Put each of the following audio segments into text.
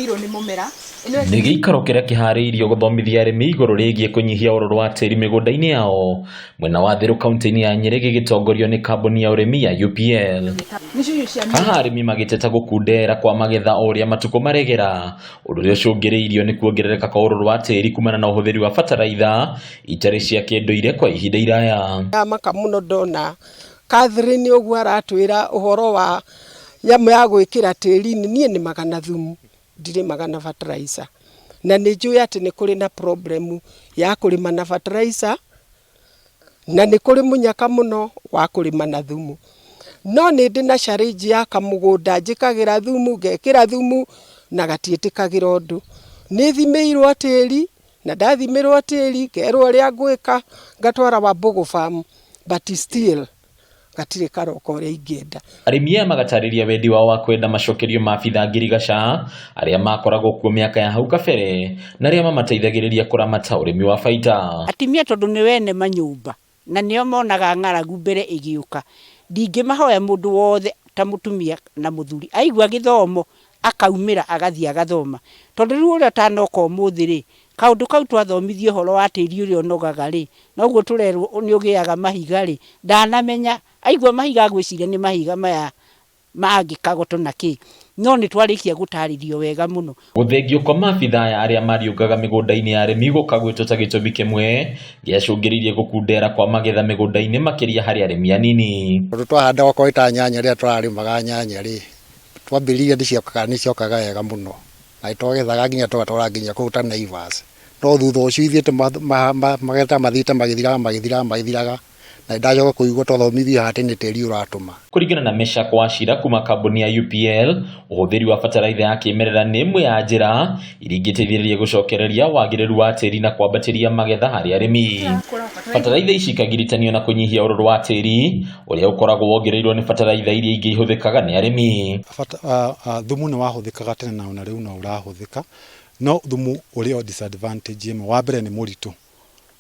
Ĩnogeirwo nĩ mũmera. Nĩ gĩikaro kĩrĩa kĩharĩirio gũthomithia arĩmi igũrũ rĩgiĩ kũnyihia ũrũrũ wa tĩri mĩgũnda-inĩ yao mwena wa Thĩrũ kaunti-inĩ ya Nyĩrĩ gĩgĩtongorio nĩ kambuni ya ũrĩmi ya UPL. Nĩcio irio cia Haha arĩmi magĩteta gũkundera kwa magetha o ũrĩa matukũ maregera, ũndũ ũrĩa ũcũngĩrĩirio nĩ kuongerereka kwa ũrũrũ wa tĩri kumana na ũhũthĩri wa bataraitha itarĩ cia kĩndũire kwa ihinda iraya. Ndamaka mũno ndona Catherine ũguo aratwĩra ũhoro wa nyamũ ya gwĩkĩra tĩri-inĩ. Niĩ nĩmaga na thumu, ndirĩmaga na fertilizer, na nĩ njũĩ atĩ nĩ kũrĩ na problem ya kũrĩma na fertilizer, na nĩ kũrĩ mũnyaka mũno wa kũrĩma na thumu. No nĩ ndĩ na challenge ya kamũgũnda, njĩkagĩra thumu, ngekĩra thumu na gatiĩtĩkagĩra ũndũ. Nĩ thimĩirwo tĩri, na ndathimĩrwo tĩri ngerwo ũrĩa ngwĩka, ngatwara Wambugu Farm, but still gatirĩ karoka ũrĩa ingĩenda. Arĩmi aya magatarĩria wendi wao wa kwenda macokerio ma abithaa ngirigaca arĩa makoragwo kuo mĩaka ya hau kabere na arĩa mamateithagĩrĩria kũramata ũrĩmi wa baita. Atumia tondũ nĩ wene manyũmba na nĩo monaga ng'aragu mbere ĩgĩũka, ndingĩmahoya mũndũ wothe ta mũtumia na mũthuri aigua gĩthomo akaumĩra agathiĩ agathoma, tondũ rĩu ũrĩa ũtanoka ũmũthĩ rĩ, kaũndũ kau twathomithio ũhoro wa tĩri ũrĩa ũnogaga rĩ, noguo tũrerwo nĩ ũgĩaga mahiga rĩ, ndanamenya. Aigua mahiga agwĩciria nĩ mahiga maya mangĩ kagoto na kĩ, no nĩ twarĩkia gũtarĩrio wega mũno. Gũthengio kwa maabithaa aya arĩa mariũngaga mĩgũnda-inĩ ya arĩmi gũkagwetwo ta gĩtũmi kĩmwe gĩacũngĩrĩirie gũkundera kwa magetha mĩgũnda-inĩ makĩria harĩ arĩmi anini. Tondũ twahanda okorwo nĩ ta nyanya, rĩrĩa tũrarĩmaga nyanya rĩ, twambĩrĩria nĩciokaga wega mũno na nĩtwagethaga nginya tũgatwara nginya kũu ta Naivas. No thutha ũcio ithiĩte magetha mathiĩte magĩthiraga magĩthiraga magĩthiraga, na nĩndacoka kũigua twathomithio haha atĩ nĩ tĩri ũratũma. Kũringana na Meshak Wachira kuma kambuni ya UPL, ũhũthĩri wa bataraitha ya kĩmerera nĩ ĩmwe ya njĩra iria ingĩteithĩrĩria gũcokereria wagĩrĩru wa tĩri na kwambatĩria magetha harĩ arĩmi. Bataraitha ici ikagiritanio na kũnyihia ũrũrũ wa tĩri ũrĩa ũkoragwo wongereirwo nĩ bataraitha iria ingĩ ihũthĩkaga nĩ arĩmi. Thumu nĩ wahũthĩkaga tene na ona rĩu no ũrahũthĩka, no thumu ũrĩ o disadvantage ĩmwe. Wa mbere nĩ mũritũ,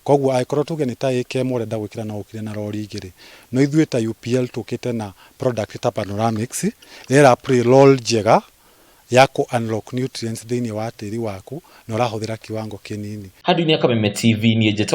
koguo angĩkorwo tuge nĩ ta ĩka ĩmwe ũrenda gwĩkĩra no ũkire na rori 2, no ithuĩ ta UPL tũkĩte na product ta Panoramix ĩrĩa ĩra play role njega ya kũ unlock nutrients thĩinĩ wa tĩri waku na ũrahũthĩra kiwango kĩnini. Handũ-inĩ ya Kameme TV, niĩ njĩtagwo